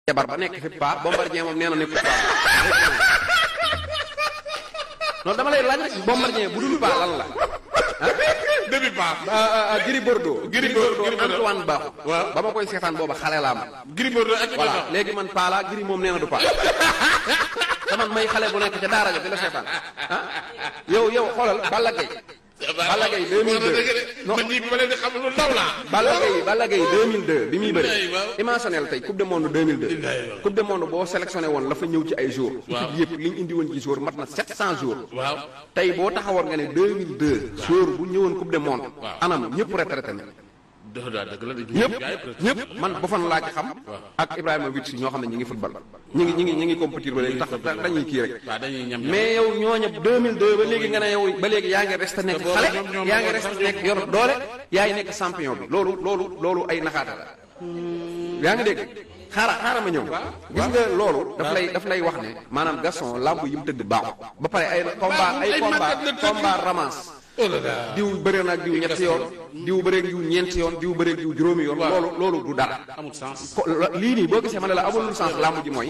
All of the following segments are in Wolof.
jabar ba nekk fi paa Bombardier moom nee na nekkul paa non dama lay laaj rek Bombardier bu dul paa lan la début paa Gris Bordeaux Antoine Baaxu ba ma koy seetaan booba xale laa man Gris Bordeaux ak voilà léegi man paa laa Gris moom nee na du paa te man may xale bu nekk ca daara ja di la seetaan yow xoolal Balla Gaye 2002 non man ñii bi ma leen di xam lu ndaw laa. Balla Gaye 2002 bi muy bëri. imaginel tey coupe du monde 2002. coupe du monde boo sélectionné woon la fa ñëw ci ay jours. waaw équipe yëpp li ñu indi woon ci jours mat na 700 jours. waaw tey boo taxawoon nga ne 2002. jour bu ñëwoon coupe du monde. anam ñëpp retraité na. ñëpp man ba fan laa ci xam. ak Ibrahima Witsi ñoo xam ne ñi ngi football. ñi ngi compétir ba léegi tax dañuy kii rek. mais yow ñooñu 2002 ba léegi nga ne yow ba léegi yaa ngi resté nekk xale yaa ngi resté nekk yor doole yaay nekk champion bi loolu ay naxaata la. yaa ngi dégg xaaral ma ñëw. gis nga loolu daf lay wax ne maanaam Gaston lamb yi mu tëdd baaxul. ba pare ay combat ramasse. diw bëre na ak diw ñetti yoon diw bëre ak diw ñeenti yoon diw bëre ak diw juróomi yoon loolu du dara amul sens lii nii boo gisee ma ne la amul sens lamb ji mooy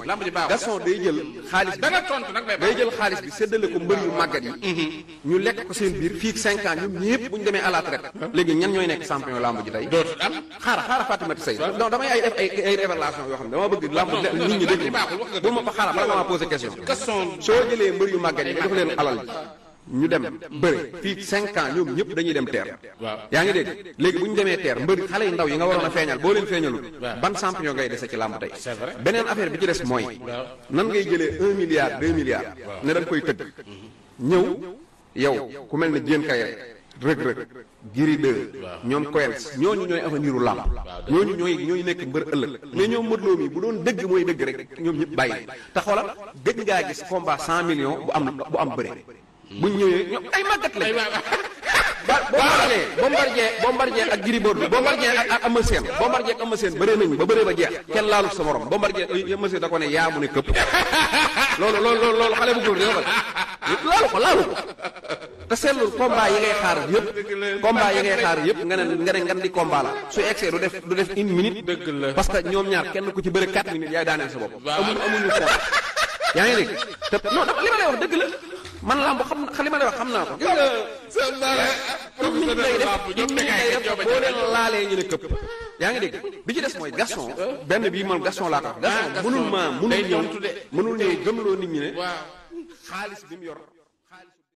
Gaston day jël xaalis bi da nga tontu nag day jël xaalis bi séddale ko mbër yu màggat yi ñu lekk ko seen biir fii 5 ans ñoom ñëpp bu ñu demee à la retraite léegi ñan ñooy nekk champion lamb ji tey dootul am xaaral Fatimata Seye non damay ay révélation yoo xam ne dama bëgg lamb nit ñi dégg bu ma ko xaaral bala ma posé question soo jëlee mbër yu màggat yi nga def leen alal ñu dem bëri fii 5 ans ñoom ñëpp dañuy dem teer yaa ngi dégg léegi bu ñu demee teer mbëri xale yu ndaw yi nga waroon a feeñal boo leen feeñalul ban champion ngay dese ci làmb tey beneen affaire bi ci des mooy nan ngay jëlee 1 milliard 2 milliards ne dañ koy tëgg ñëw yow ku mel ne Diène Kaïré Reug Gris 2 ñoom Coens ñooñu ñooy aveniru làmb ñooñu ñooy nekk mbër ëllëg mais ñoom Modou Lo mi bu doon dëgg mooy dëgg rek ñoom ñëpp bàyyi te xoolal gëj ngaa gis combat 100 millions bu am bëre buñ ñëwee ñoom ay màggat lañ Bombardier ak Gris Bordeaux Bombardier ak Eumeu Sène bëree nañu ba bëree ba jeex kenn laalu sa morom Bombardier Eumeu Sène da ko ne yaa mu ne këpp loolu xale bu góor dina ko laalu ko te seetlul combat yi ngay xaar yëpp nga ne ngan di combat la su egsee du def une minute parce que ñoom ñaar kenn ku ci bëre 4 minutes yaay daaneel sa bopp amuñu fond yaa ngi dégg te non li ma lay wax dëgg la man lamb li ma lay wax xam naa ko gis nga comme nit lay def boo leen laalee ñu ne këpp yaa ngi dégg bi ci des mooy Gaston benn bii moom Gaston laa ko wax Gaston mënul ñëw gëmloo nit ñi ne xaalis bi mu yor